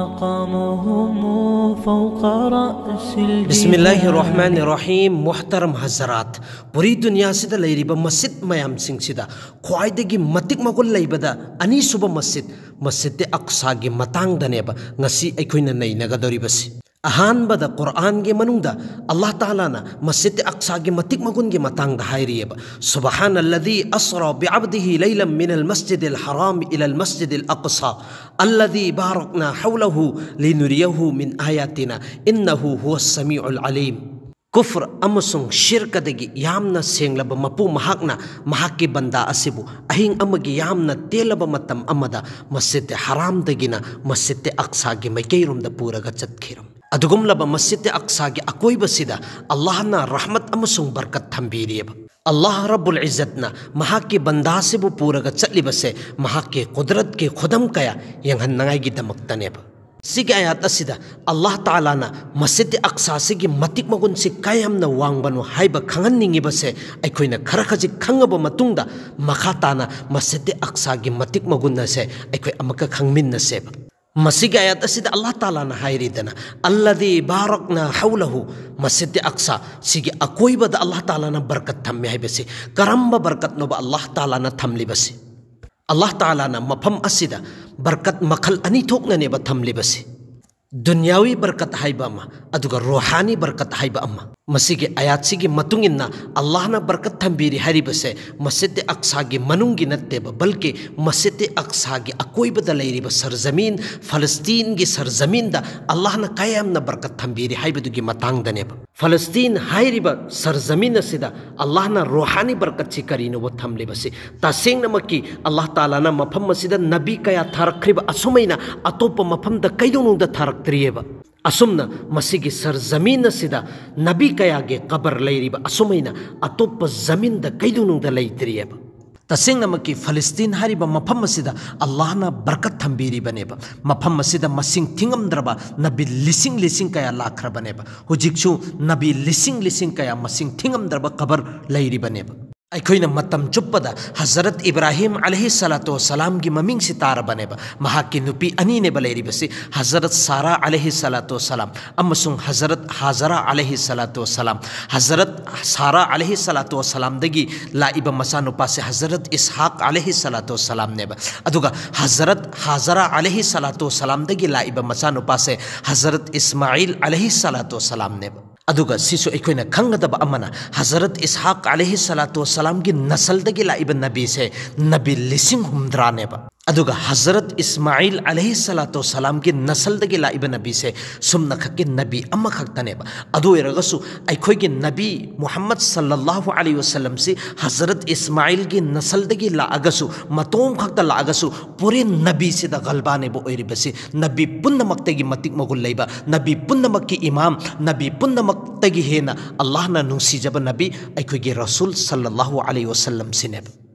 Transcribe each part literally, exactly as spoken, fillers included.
مقامهم فوق رأس الجبال. ꯕꯤꯁꯃꯤꯜꯂꯥꯍꯤꯔ ꯔꯍꯃꯥꯅꯤꯔ ꯔꯍꯤꯝ꯫ ꯃꯨꯍꯇꯔꯝ ꯍꯖꯔꯥꯠ, ꯄꯨꯔꯤ ꯗꯨꯅꯤꯌꯥꯁꯤꯗ ꯂꯩꯔꯤꯕ ꯃꯁꯖꯤꯗ ꯃꯌꯥꯝꯁꯤꯡꯁꯤꯗ ꯈ꯭ꯋꯥꯏꯗꯒꯤ ꯃꯇꯤꯛ ꯃꯒꯨꯟ ꯂꯩꯕꯗ ꯑꯅꯤꯁꯨꯕ ꯃꯁꯖꯤꯗ, ꯃꯁꯖꯤꯗ ꯑꯛꯁꯥꯒꯤ ꯃꯇꯥꯡꯗꯅꯦꯕ ꯉꯁꯤ ꯑꯩꯈꯣꯏꯅ ꯅꯩꯅꯒꯗꯧꯔꯤꯕꯁꯤ꯫ ꯑꯍꯥꯟꯕꯗ ꯀꯨꯔꯥꯟꯒꯤ ꯃꯅꯨꯡꯗ ꯑꯜꯂꯥꯍ ꯇꯥꯂꯥꯅ ꯃꯁꯖꯤꯗ ꯑꯛꯁꯥꯒꯤ ꯃꯇꯤꯛ ꯃꯒꯨꯟꯒꯤ ꯃꯇꯥꯡꯗ ꯍꯥꯏꯔꯤꯑꯕ, سبحان الذي أسرى بعبده ليلا من المسجد الحرام إلى المسجد الأقصى الذي باركنا حوله لنريه من آياتنا إنه هو السميع العليم. ꯀꯨꯐ꯭ꯔ ꯑꯃꯁꯨꯡ ꯁꯤꯔꯀꯗꯒꯤ ꯌꯥꯝꯅ ꯁꯦꯡꯂꯕ ꯃꯄꯨ ꯃꯍꯥꯛꯅ ꯃꯍꯥꯛꯀꯤ ꯕꯟꯗꯥ ꯑꯁꯤꯕꯨ ꯑꯍꯤꯡ ꯑꯃꯒꯤ ꯌꯥꯝꯅ ꯇꯦꯜꯂꯕ ꯃꯇꯝ ꯑꯃꯗ ꯃꯁꯖꯤꯗ ꯍꯔꯥꯝꯗꯒꯤꯅ ꯃꯁꯖꯤꯗ ꯑꯛꯁꯥꯒꯤ ꯃꯥꯏꯀꯩꯔꯣꯝꯗ ꯄꯨꯔꯒ ꯆꯠꯈꯤꯔꯝ꯫ ꯑꯗꯨꯒꯨꯝꯂꯕ ꯃꯁꯖꯤꯗ ꯑꯛꯁꯥꯒꯤ ꯑꯀꯣꯏꯕꯁꯤꯗ ꯑꯜꯂꯥꯍꯅ ꯔꯍꯃꯠ ꯑꯃꯁꯨꯡ ꯕꯔꯀꯠ ꯊꯝꯕꯤꯔꯤꯑꯕ꯫ ꯑꯜꯂꯥꯍ ꯔꯕꯨꯜ ꯏꯖꯠꯅ ꯃꯍꯥꯛꯀꯤ ꯕꯟꯗꯥꯁꯤꯕꯨ ꯄꯨꯔꯒ ꯆꯠꯂꯤꯕꯁꯦ ꯃꯍꯥꯛꯀꯤ ꯀꯨꯗꯔꯠꯀꯤ ꯈꯨꯗꯝ ꯀꯌꯥ ꯌꯦꯡꯍꯟꯅꯉꯥꯏꯒꯤꯗꯃꯛꯇꯅꯦꯕ꯫ ꯁꯤꯒꯤ ꯑꯥꯌꯥꯠ ꯑꯁꯤꯗ ꯑꯜꯂꯥꯍ ꯇꯥꯂꯥꯅ ꯃꯁꯖꯤꯗ ꯑꯛꯁꯥꯁꯤꯒꯤ ꯃꯇꯤꯛ ꯃꯒꯨꯟꯁꯤ ꯀꯌꯥꯝꯅ ꯋꯥꯡꯕꯅꯣ ꯍꯥꯏꯕ ꯈꯪꯍꯟꯅꯤꯡꯉꯤꯕꯁꯦ ꯑꯩꯈꯣꯏꯅ ꯈꯔ ꯈꯖꯤꯛ ꯈꯪꯉꯕ ꯃꯇꯨꯡꯗ, ꯃꯈꯥ ꯇꯥꯅ ꯃꯁꯖꯤꯗ ꯑꯛꯁꯥꯒꯤ ꯃꯇꯤꯛ ꯃꯒꯨꯟ ꯑꯁꯦ ꯑꯩꯈꯣꯏ ꯑꯃꯨꯛꯀ ꯈꯪꯃꯤꯟꯅꯁꯦꯕ꯫ ꯃꯁꯤꯒꯤ ꯑꯥꯌꯥꯠ ꯑꯁꯤꯗ ꯑꯜꯂꯥꯍ ꯇꯥꯂꯥꯅ ꯍꯥꯏꯔꯤꯗꯅ, الذي باركنا حوله, ꯃꯁꯖꯤꯗ ꯑꯛꯁꯥ ꯁꯤꯒꯤ ꯑꯀꯣꯏꯕꯗ ꯑꯜꯂꯥꯍ ꯇꯥꯂꯥꯅ ꯕꯔꯀꯠ ꯊꯝꯃꯤ ꯍꯥꯏꯕꯁꯤ꯫ ꯀꯔꯝꯕ ꯕꯔꯀꯠꯅꯣꯕ ꯑꯜꯂꯥꯍ ꯇꯥꯂꯥꯅ ꯊꯝꯂꯤꯕꯁꯤ? ꯑꯜꯂꯥꯍ ꯇꯥꯂꯥꯅ ꯃꯐꯝ ꯑꯁꯤꯗ ꯕꯔꯀꯠ ꯃꯈꯜ ꯑꯅꯤ ꯊꯣꯛꯅꯅꯦꯕ ꯊꯝꯂꯤꯕꯁꯤ꯫ ꯗꯨꯅꯤꯌꯥꯋꯤ ꯕꯔꯀꯠ ꯍꯥꯏꯕ ꯑꯃ, ꯑꯗꯨꯒ ꯔꯣꯍꯥꯅꯤ ꯕꯔꯀꯠ ꯍꯥꯏꯕ ꯑꯃ꯫ ꯃꯁꯤꯒꯤ ꯑꯥꯌꯥꯠꯁꯤꯒꯤ ꯃꯇꯨꯡ ꯏꯟꯅ ꯑꯜꯂꯥꯍꯅ ꯕꯔꯀꯠ ꯊꯝꯕꯤꯔꯤ ꯍꯥꯏꯔꯤꯕꯁꯦ ꯃꯁꯖꯤꯗ ꯑꯛꯁꯥꯒꯤ ꯃꯅꯨꯡꯒꯤ ꯅꯠꯇꯦꯕ, ꯕꯜꯀꯤ ꯃꯁꯖꯤꯗ ꯑꯛꯁꯥꯒꯤ ꯑꯀꯣꯏꯕꯗ ꯂꯩꯔꯤꯕ ꯁꯔꯖꯃꯤꯟ, ꯐꯂꯁꯇꯤꯟꯒꯤ ꯁꯔꯖꯃꯤꯟꯗ ꯑꯜꯂꯥꯍꯅ ꯀꯌꯥꯝꯅ ꯕꯔꯀꯠ ꯊꯝꯕꯤꯔꯤ ꯍꯥꯏꯕꯗꯨꯒꯤ ꯃꯇꯥꯡꯗꯅꯦꯕ꯫ ꯐꯂꯁꯇꯤꯟ ꯍꯥꯏꯔꯤꯕ ꯁꯔꯖꯃꯤꯟ ꯑꯁꯤꯗ ꯑꯜꯂꯥꯍꯅ ꯔꯣꯍꯥꯅꯤ ꯕꯔꯀꯠꯁꯤ ꯀꯔꯤꯅꯣꯕ ꯊꯝꯂꯤꯕꯁꯤ? ꯇꯁꯦꯡꯅꯃꯛꯀꯤ ꯑꯜꯂꯥꯍ ꯇꯥꯂꯥꯅ ꯃꯐꯝ ꯑꯁꯤꯗ ꯅꯕꯤ ꯀꯌꯥ ꯊꯥꯔꯛꯈ꯭ꯔꯤꯕ ꯑꯁꯨꯃꯩꯅ ꯑꯇꯣꯞꯄ ꯃꯐꯝꯗ ꯀꯩꯗꯧꯅꯨꯡꯗ ꯊꯥꯔꯛꯇ꯭ꯔꯤꯑꯕ꯫ ꯑꯁꯨꯝꯅ ꯃꯁꯤꯒꯤ ꯁꯔꯖꯃꯤꯟ ꯑꯁꯤꯗ ꯅꯕꯤ ꯀꯌꯥꯒꯤ ꯀꯕꯔ ꯂꯩꯔꯤꯕ ꯑꯁꯨꯃꯩꯅ ꯑꯇꯣꯞꯄ ꯖꯃꯤꯟꯗ ꯀꯩꯗꯧꯅꯨꯡꯗ ꯂꯩꯇ꯭ꯔꯤꯑꯕ꯫ ꯇꯁꯦꯡꯅꯃꯛꯀꯤ ꯐꯂꯁꯇꯤꯟ ꯍꯥꯏꯔꯤꯕ ꯃꯐꯝ ꯑꯁꯤꯗ ꯑꯜꯂꯥꯍꯅ ꯕꯔꯀꯠ ꯊꯝꯕꯤꯔꯤꯕꯅꯦꯕ꯫ ꯃꯐꯝ ꯑꯁꯤꯗ ꯃꯁꯤꯡ ꯊꯤꯉꯝꯗ꯭ꯔꯕ ꯅꯕꯤ ꯂꯤꯁꯤꯡ ꯂꯤꯁꯤꯡ ꯀꯌꯥ ꯂꯥꯛꯈ꯭ꯔꯕꯅꯦꯕ꯫ ꯍꯧꯖꯤꯛꯁꯨ ꯅꯕꯤ ꯂꯤꯁꯤꯡ ꯂꯤꯁꯤꯡ ꯀꯌꯥ ꯃꯁꯤꯡ ꯊꯤꯉꯝꯗ꯭ꯔꯕ ꯀꯕꯔ ꯂꯩꯔꯤꯕꯅꯦꯕ꯫ ꯑꯩꯈꯣꯏꯅ ꯃꯇꯝ ꯆꯨꯞꯄꯗ ꯍꯖꯔꯠ ꯏꯕ꯭ꯔꯥꯍꯤꯝ ꯑꯂꯩꯍꯤ ꯁꯂꯥꯇꯨ ꯋꯁꯁꯂꯥꯝꯒꯤ ꯃꯃꯤꯡꯁꯤ ꯇꯥꯔꯕꯅꯦꯕ꯫ ꯃꯍꯥꯛꯀꯤ ꯅꯨꯄꯤ ꯑꯅꯤꯅꯦꯕ ꯂꯩꯔꯤꯕꯁꯤ, ꯍꯖꯔꯠ ꯁꯥꯔꯥ ꯑꯂꯩꯍꯤ ꯁꯂꯥꯇꯨ ꯋꯁꯁꯂꯥꯝ ꯑꯃꯁꯨꯡ ꯍꯖꯔꯠ ꯍꯥꯖꯔꯥ ꯑꯂꯩꯍꯤ ꯁꯂꯥꯇꯨ ꯋꯁꯁꯂꯥꯝ꯫ ꯍꯖꯔꯠ ꯁꯥꯔꯥ ꯑꯂꯩꯍꯤ ꯁꯂꯥꯇꯨ ꯋꯁꯁꯂꯥꯝꯗꯒꯤ ꯂꯥꯛꯏꯕ ꯃꯆꯥꯅꯨꯄꯥꯁꯦ ꯍꯖꯔꯠ ꯏꯁꯍꯥꯛ ꯑꯂꯩꯍꯤ ꯁꯂꯥꯇꯨ ꯋꯁꯁꯂꯥꯝꯅꯦꯕ꯫ ꯑꯗꯨꯒ ꯍꯖꯔꯠ ꯍꯥꯖꯔꯥ ꯑꯂꯩꯍꯤ ꯁꯂꯥꯇꯨ ꯋꯁꯁꯂꯥꯝꯗꯒꯤ ꯂꯥꯛꯏꯕ ꯃꯆꯥꯅꯨꯄꯥꯁꯦ ꯍꯖꯔꯠ ꯏꯁꯃꯥꯏꯜ ꯑꯂꯩꯍꯤ ꯁꯂꯥꯇꯨ ꯋꯁꯁꯂꯥꯝꯅꯦꯕ꯫ ꯑꯗꯨꯒ ꯁꯤꯁꯨ ꯑꯩꯈꯣꯏꯅ ꯈꯪꯒꯗꯕ ꯑꯃꯅ, ꯍꯖꯔꯠ ꯏꯁꯍꯥꯛ ꯑꯂꯩꯍꯤ ꯁꯂꯥꯇꯨ ꯋꯁꯁꯂꯥꯝꯒꯤ ꯅꯁꯜꯗꯒꯤ ꯂꯥꯛꯏꯕ ꯅꯕꯤꯁꯦ ꯅꯕꯤ ꯂꯤꯁꯤꯡ ꯍꯨꯝꯗ꯭ꯔꯥꯅꯦꯕ꯫ ꯑꯗꯨꯒ ꯍꯖꯔꯠ ꯏꯁꯃꯥꯏꯜ ꯑꯂꯩꯍꯤ ꯁꯂꯥꯇꯨ ꯋꯁꯁꯂꯥꯝꯒꯤ ꯅꯁꯜꯗꯒꯤ ꯂꯥꯛꯏꯕ ꯅꯕꯤꯁꯦ ꯁꯨꯝꯅꯈꯛꯀꯤ ꯅꯕꯤ ꯑꯃꯈꯛꯇꯅꯦꯕ꯫ ꯑꯗꯨ ꯑꯣꯏꯔꯒꯁꯨ ꯑꯩꯈꯣꯏꯒꯤ ꯅꯕꯤ ꯃꯨꯍꯝꯃꯗ ꯁꯜꯂꯜꯂꯥꯍꯨ ꯑꯂꯩꯍꯤ ꯋꯁꯜꯂꯝꯁꯤ ꯍꯖꯔꯠ ꯏꯁꯃꯥꯏꯜꯒꯤ ꯅꯁꯜꯗꯒꯤ ꯂꯥꯛꯑꯒꯁꯨ, ꯃꯇꯣꯝ ꯈꯛꯇ ꯂꯥꯛꯑꯒꯁꯨ, ꯄꯨꯔꯤ ꯅꯕꯤꯁꯤꯗ ꯒꯜꯕꯥꯅꯦꯕ ꯑꯣꯏꯔꯤꯕꯁꯤ꯫ ꯅꯕꯤ ꯄꯨꯝꯅꯃꯛꯇꯒꯤ ꯃꯇꯤꯛ ꯃꯒꯨꯟ ꯂꯩꯕ, ꯅꯕꯤ ꯄꯨꯝꯅꯃꯛꯀꯤ ꯏꯃꯥꯝ, ꯅꯕꯤ ꯄꯨꯝꯅꯃꯛꯇꯒꯤ ꯍꯦꯟꯅ ꯑꯜꯂꯥꯍꯅ ꯅꯨꯡꯁꯤꯖꯕ ꯅꯕꯤ ꯑꯩꯈꯣꯏꯒꯤ ꯔꯁꯨꯜ ꯁꯜꯂꯜꯂꯥꯍꯨ ꯑꯂꯩꯍꯤ ꯋꯁꯜꯂꯝꯁꯤꯅꯦꯕ꯫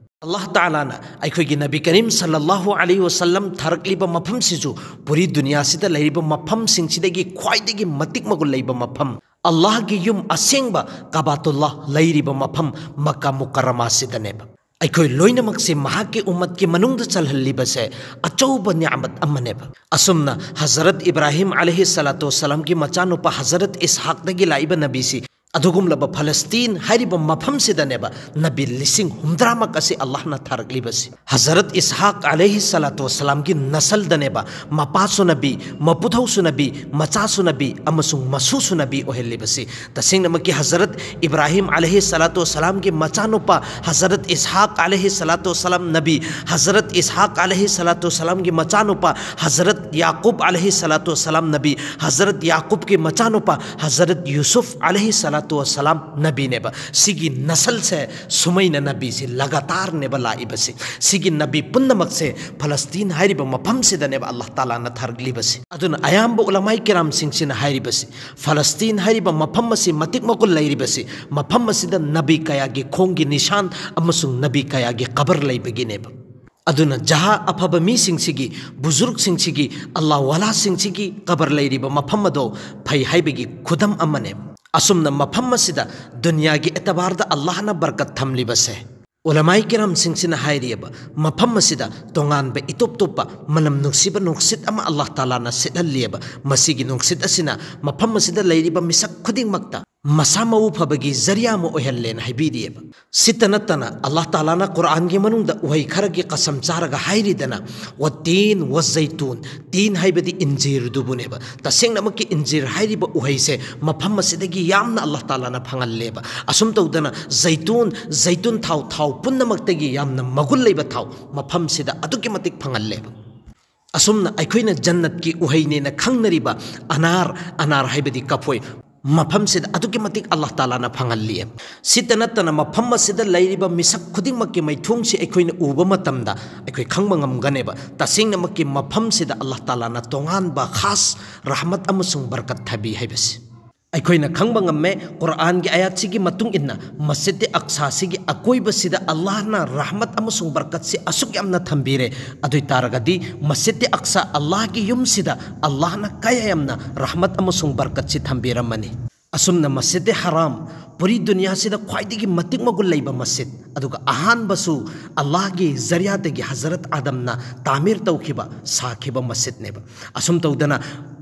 ꯑꯜꯂꯥꯍ ꯇꯥꯂꯥꯅ ꯑꯩꯈꯣꯏꯒꯤ ꯅꯕꯤ ꯀꯔꯤꯝ ꯁꯜꯂꯜꯂꯥꯍꯨ ꯑꯂꯩꯍꯤ ꯋꯁꯜꯂꯝ ꯊꯥꯔꯛꯂꯤꯕ ꯃꯐꯝꯁꯤꯁꯨ ꯄꯨꯔꯤ ꯗꯨꯅꯤꯌꯥꯁꯤꯗ ꯂꯩꯔꯤꯕ ꯃꯐꯝꯁꯤꯡꯁꯤꯗꯒꯤ ꯈ꯭ꯋꯥꯏꯗꯒꯤ ꯃꯇꯤꯛ ꯃꯒꯨꯟ ꯂꯩꯕ ꯃꯐꯝ, ꯑꯜꯂꯥꯍꯒꯤ ꯌꯨꯝ ꯑꯁꯦꯡꯕ ꯀꯥꯕꯥꯇꯨꯜꯂꯥꯍ ꯂꯩꯔꯤꯕ ꯃꯐꯝ ꯃꯛꯀꯥ ꯃꯨꯀꯔꯔꯃꯥꯁꯤꯗꯅꯦꯕ꯫ ꯑꯩꯈꯣꯏ ꯂꯣꯏꯅꯃꯛꯁꯦ ꯃꯍꯥꯛꯀꯤ ꯎꯝꯃꯠꯀꯤ ꯃꯅꯨꯡꯗ ꯆꯜꯍꯜꯂꯤꯕꯁꯦ ꯑꯆꯧꯕ ꯅꯤꯌꯥꯃꯠ ꯑꯃꯅꯦꯕ꯫ ꯑꯁꯨꯝꯅ ꯍꯖꯔꯠ ꯏꯕ꯭ꯔꯥꯍꯤꯝ ꯑꯂꯩꯍꯤ ꯁꯂꯥꯇꯨ ꯋꯁꯁꯂꯥꯝꯒꯤ ꯃꯆꯥꯅꯨꯄꯥ ꯍꯖꯔꯠ ꯏꯁꯍꯥꯛꯇꯒꯤ ꯂꯥꯛꯏꯕ ꯅꯕꯤꯁꯤ ꯑꯗꯨꯒꯨꯝꯂꯕ ꯐꯂꯁꯇꯤꯟ ꯍꯥꯏꯔꯤꯕ ꯃꯐꯝꯁꯤꯗꯅꯦꯕ ꯅꯕꯤ ꯂꯤꯁꯤꯡ ꯍꯨꯝꯗ꯭ꯔꯥꯃꯛ ꯑꯁꯤ ꯑꯜꯂꯥꯍꯅ ꯊꯥꯔꯛꯂꯤꯕꯁꯤ꯫ ꯍꯖꯔꯠ ꯏꯁꯍꯥꯛ ꯑꯂꯩꯍꯤ ꯁꯂꯥꯇꯨ ꯋꯁꯁꯂꯥꯝꯒꯤ ꯅꯁꯜꯗꯅꯦꯕ ꯃꯄꯥꯁꯨ ꯅꯕꯤ, ꯃꯄꯨꯊꯧꯁꯨ ꯅꯕꯤ, ꯃꯆꯥꯁꯨ ꯅꯕꯤ ꯑꯃꯁꯨꯡ ꯃꯁꯨꯁꯨ ꯅꯕꯤ ꯑꯣꯏꯍꯜꯂꯤꯕꯁꯤ꯫ ꯇꯁꯦꯡꯅꯃꯛꯀꯤ ꯍꯖꯔꯠ ꯏꯕ꯭ꯔꯥꯍꯤꯝ ꯑꯂꯩꯍꯤ ꯁꯂꯥꯇꯨ ꯋꯁꯁꯂꯥꯝꯒꯤ ꯃꯆꯥꯅꯨꯄꯥ ꯍꯖꯔꯠ ꯏꯁꯍꯥꯛ ꯑꯂꯩꯍꯤ ꯁꯂꯥꯇꯨ ꯋꯁꯁꯂꯥꯝ ꯅꯕꯤ, ꯍꯖꯔꯠ ꯏꯁꯍꯥꯛ ꯑꯂꯩꯍꯤ ꯁꯂꯥꯇꯨ ꯋꯁꯁꯂꯥꯝꯒꯤ ꯃꯆꯥꯅꯨꯄꯥ ꯍꯖꯔꯠ ꯌꯥꯀꯨꯕ ꯑꯂꯩꯍꯤ ꯁꯂꯥꯇꯨ ꯋꯁꯁꯂꯥꯝ ꯅꯕꯤ, ꯍꯖꯔꯠ ꯌꯥꯀꯨꯕꯀꯤ ꯃꯆꯥꯅꯨꯄꯥ ꯍꯖꯔꯠ ꯌꯨꯁꯨꯐ ꯑꯂꯩꯍꯤ ꯁꯂꯥꯇꯨ ꯋꯁꯁꯂꯥꯝ ꯅꯕꯤꯅꯦꯕ꯫ ꯁꯤꯒꯤ ꯅꯁꯜꯁꯦ ꯁꯨꯃꯩꯅ ꯅꯕꯤꯁꯤ ꯂꯒꯥꯇꯥꯔꯅꯦꯕ ꯂꯥꯛꯏꯕꯁꯤ꯫ ꯁꯤꯒꯤ ꯅꯕꯤ ꯄꯨꯝꯅꯃꯛꯁꯦ ꯐꯂꯁꯇꯤꯟ ꯍꯥꯏꯔꯤꯕ ꯃꯐꯝꯁꯤꯗꯅꯦꯕ ꯑꯜꯂꯥꯍ ꯇꯥꯂꯥꯅ ꯊꯥꯔꯛꯂꯤꯕꯁꯤ꯫ ꯑꯗꯨꯅ ꯑꯌꯥꯝꯕ ꯎꯂꯃꯥꯏ ꯀꯤꯔꯥꯝꯁꯤꯡꯁꯤꯅ ꯍꯥꯏꯔꯤꯕꯁꯤ, ꯐꯂꯁꯇꯤꯟ ꯍꯥꯏꯔꯤꯕ ꯃꯐꯝ ꯑꯁꯤ ꯃꯇꯤꯛ ꯃꯒꯨꯟ ꯂꯩꯔꯤꯕꯁꯤ ꯃꯐꯝ ꯑꯁꯤꯗ ꯅꯕꯤ ꯀꯌꯥꯒꯤ ꯈꯣꯡꯒꯤ ꯅꯤꯁꯥꯟ ꯑꯃꯁꯨꯡ ꯅꯕꯤ ꯀꯌꯥꯒꯤ ꯀꯕꯔ ꯂꯩꯕꯒꯤꯅꯦꯕ꯫ ꯑꯗꯨꯅ ꯖꯍꯥ ꯑꯐꯕ ꯃꯤꯁꯤꯡꯁꯤꯒꯤ, ꯕꯨꯖꯨꯔꯒꯁꯤꯡꯁꯤꯒꯤ, ꯑꯜꯂꯥꯍ ꯋꯥꯂꯥꯁꯤꯡꯁꯤꯒꯤ ꯀꯕꯔ ꯂꯩꯔꯤꯕ ꯃꯐꯝ ꯑꯗꯣ ꯐꯩ ꯍꯥꯏꯕꯒꯤ ꯈꯨꯗꯝ ꯑꯃꯅꯦ꯫ ꯑꯁꯨꯝꯅ ꯃꯐꯝ ꯑꯁꯤꯗ ꯗꯨꯅꯤꯌꯥꯒꯤ ꯑꯦꯇꯕꯥꯔꯗ ꯑꯜꯂꯥꯍꯅ ꯕꯔꯀꯠ ꯊꯝꯂꯤꯕꯁꯦ, ꯎꯂꯃꯥꯏ ꯀꯤꯔꯥꯝꯁꯤꯡꯁꯤꯅ ꯍꯥꯏꯔꯤꯑꯕ, ꯃꯐꯝ ꯑꯁꯤꯗ ꯇꯣꯉꯥꯟꯕ ꯏꯇꯣꯞ ꯇꯣꯞꯄ ꯃꯅꯝ ꯅꯨꯡꯁꯤꯕ ꯅꯨꯡꯁꯤꯠ ꯑꯃ ꯑꯜꯂꯥꯍ ꯇꯥꯂꯥꯅ ꯁꯤꯠꯍꯜꯂꯤꯑꯕ, ꯃꯁꯤꯒꯤ ꯅꯨꯡꯁꯤꯠ ꯑꯁꯤꯅ ꯃꯐꯝ ꯑꯁꯤꯗ ꯂꯩꯔꯤꯕ ꯃꯤꯁꯛ ꯈꯨꯗꯤꯡꯃꯛꯇ ꯃꯁꯥ ꯃꯎ ꯐꯕꯒꯤ ꯖꯔꯤꯌꯥ ꯑꯃ ꯑꯣꯏꯍꯜꯂꯦꯅ ꯍꯥꯏꯕꯤꯔꯤꯑꯕ꯫ ꯁꯤꯇ ꯅꯠꯇꯅ ꯑꯜꯂꯥꯍ ꯇꯥꯂꯥꯅ ꯀꯨꯔꯥꯟꯒꯤ ꯃꯅꯨꯡꯗ ꯎꯍꯩ ꯈꯔꯒꯤ ꯀꯁꯝ ꯆꯥꯔꯒ ꯍꯥꯏꯔꯤꯗꯅ, "ꯋꯇꯤꯟ ꯋꯖꯩꯇꯨꯟ", ꯇꯤꯟ ꯍꯥꯏꯕꯗꯤ ꯏꯟꯖꯤꯔꯗꯨꯕꯨꯅꯦꯕ꯫ ꯇꯁꯦꯡꯅꯃꯛꯀꯤ ꯏꯟꯖꯤꯔ ꯍꯥꯏꯔꯤꯕ ꯎꯍꯩꯁꯦ ꯃꯐꯝ ꯑꯁꯤꯗꯒꯤ ꯌꯥꯝꯅ ꯑꯜꯂꯥꯍ ꯇꯥꯂꯥꯅ ꯐꯪꯍꯜꯂꯦꯕ꯫ ꯑꯁꯨꯝ ꯇꯧꯗꯅ ꯖꯩꯇꯨꯟ, ꯖꯩꯇꯨꯟ ꯊꯥꯎ, ꯊꯥꯎ ꯄꯨꯝꯅꯃꯛꯇꯒꯤ ꯌꯥꯝꯅ ꯃꯒꯨꯟ ꯂꯩꯕ ꯊꯥꯎ ꯃꯐꯝꯁꯤꯗ ꯑꯗꯨꯛꯀꯤ ꯃꯇꯤꯛ ꯐꯪꯍꯜꯂꯦꯕ꯫ ꯑꯁꯨꯝꯅ ꯑꯩꯈꯣꯏꯅ ꯖꯟꯅꯠꯀꯤ ꯎꯍꯩꯅꯦꯅ ꯈꯪꯅꯔꯤꯕ ꯑꯅꯥꯔ, ꯑꯅꯥꯔ ꯍꯥꯏꯕꯗꯤ ꯀꯐꯣꯏ, ꯃꯐꯝꯁꯤꯗ ꯑꯗꯨꯛꯀꯤ ꯃꯇꯤꯛ ꯑꯜꯂꯥꯍ ꯇꯥꯂꯥꯅ ꯐꯪꯍꯜꯂꯤ꯫ ꯁꯤꯇ ꯅꯠꯇꯅ ꯃꯐꯝ ꯑꯁꯤꯗ ꯂꯩꯔꯤꯕ ꯃꯤꯁꯛ ꯈꯨꯗꯤꯡꯃꯛꯀꯤ ꯃꯥꯏꯊꯣꯡꯁꯤ ꯑꯩꯈꯣꯏꯅ ꯎꯕ ꯃꯇꯝꯗ ꯑꯩꯈꯣꯏ ꯈꯪꯕ ꯉꯝꯒꯅꯦꯕ, ꯇꯁꯦꯡꯅꯃꯛꯀꯤ ꯃꯐꯝꯁꯤꯗ ꯑꯜꯂꯥꯍ ꯇꯥꯂꯥꯅ ꯇꯣꯉꯥꯟꯕ ꯈꯥꯁ ꯔꯍꯃꯠ ꯑꯃꯁꯨꯡ ꯕꯔꯀꯠ ꯊꯥꯕꯤ ꯍꯥꯏꯕꯁꯤ꯫ ꯑꯩꯈꯣꯏꯅ ꯈꯪꯕ ꯉꯝꯃꯦ, ꯀꯨꯔꯥꯟꯒꯤ ꯑꯥꯌꯥꯠꯁꯤꯒꯤ ꯃꯇꯨꯡ ꯏꯟꯅ ꯃꯁꯖꯤꯗ ꯑꯛꯁꯥꯁꯤꯒꯤ ꯑꯀꯣꯏꯕꯁꯤꯗ ꯑꯜꯂꯥꯍꯅ ꯔꯍꯃꯠ ꯑꯃꯁꯨꯡ ꯕꯔꯀꯠꯁꯤ ꯑꯁꯨꯛ ꯌꯥꯝꯅ ꯊꯝꯕꯤꯔꯦ꯫ ꯑꯗꯨ ꯑꯣꯏ ꯇꯥꯔꯒꯗꯤ ꯃꯁꯖꯤꯗ ꯑꯛꯁꯥ, ꯑꯜꯂꯥꯍꯒꯤ ꯌꯨꯝꯁꯤꯗ ꯑꯜꯂꯥꯍꯅ ꯀꯌꯥ ꯌꯥꯝꯅ ꯔꯍꯃꯠ ꯑꯃꯁꯨꯡ ꯕꯔꯀꯠꯁꯤ ꯊꯝꯕꯤꯔꯝꯃꯅꯤ꯫ ꯑꯁꯨꯝꯅ ꯃꯁꯖꯤꯗ ꯍꯔꯥꯝ, ꯄꯨꯔꯤ ꯗꯨꯅꯤꯌꯥꯁꯤꯗ ꯈ꯭ꯋꯥꯏꯗꯒꯤ ꯃꯇꯤꯛ ꯃꯒꯨꯟ ꯂꯩꯕ ꯃꯁꯖꯤꯗ, ꯑꯗꯨꯒ ꯑꯍꯥꯟꯕꯁꯨ ꯑꯜꯂꯥꯍꯒꯤ ꯖꯔꯤꯌꯥꯗꯒꯤ ꯍꯖꯔꯠ ꯑꯥꯗꯝꯅ ꯇꯥꯃꯤꯔ ꯇꯧꯈꯤꯕ, ꯁꯥꯈꯤꯕ ꯃꯁꯖꯤꯗꯅꯦꯕ꯫ ꯑꯁꯨꯝ ꯇꯧꯗꯅ